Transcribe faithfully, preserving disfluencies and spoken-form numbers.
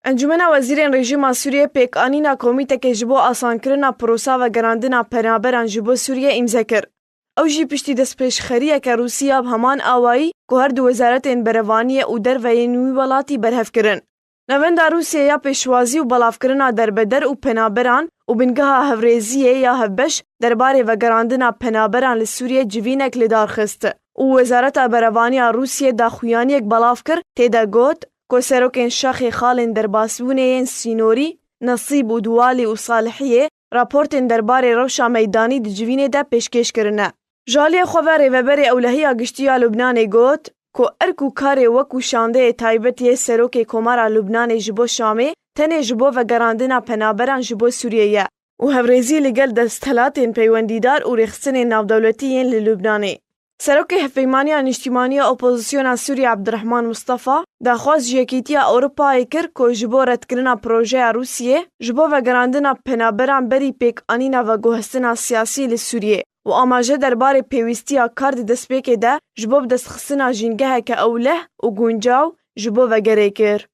Encûmena Wezîrên Rejîma Sûriyê pêkanîna komîtekê ji bo asankirina prosa vegerandina penaberan ji bo Sûriyê îmze kir. Ew jî piştî destpêşxeriyeke Rûsya bi heman awayî ku her du wezaretên berevaniyê û derve yên wî welatî berhev kirin. Navenda Rûsyê ya pêşwazî û belavkirina derbeder û penaberan û bingeha hevrêziyê ya hevbeş derbarê vegerandina penaberan li Sûriyê civînek li dar xist û Wezareta Berevaniya Rûsyê daxuyaniyek belav kir, tê de got ku serokên şaxê xalên derbasbûnê yên sînorî, Nesîb û Duwalî û Salihiyê, raportên derbarê rewşa meydanî di civînê de pêşkêş kirine. Ji aliyê xwe ve Rêveberê Ewlehiya Giştî ya Lubnanê got ku erk û karê wekû şandeyê taybet yê Serokê Komara Lubnanê ji bo Şamê tenê ji bo vegerandina penaberan ji bo Sûriyê ye û hevrêzî li gel desthilatên peywendîdar û rêxistinên navdewletî yên li Lubnanê. Serokê Hevpeymaniya Niştimanî ya Opozisyona Sûriyê Abdurrahman Mustafa daxwaz ji Yekîtiya Ewropayê kir ku ji bo redkirina projeya Rûsiyê ji bo vegerandina penaberan berî pêkanîna veguhestina siyasî li Sûriyê û amaje derbarê pêwîstiya kar di destpêkê de ji bo bidestxistina jîngeheke ewleh û guncaw ji bo vegerê kir.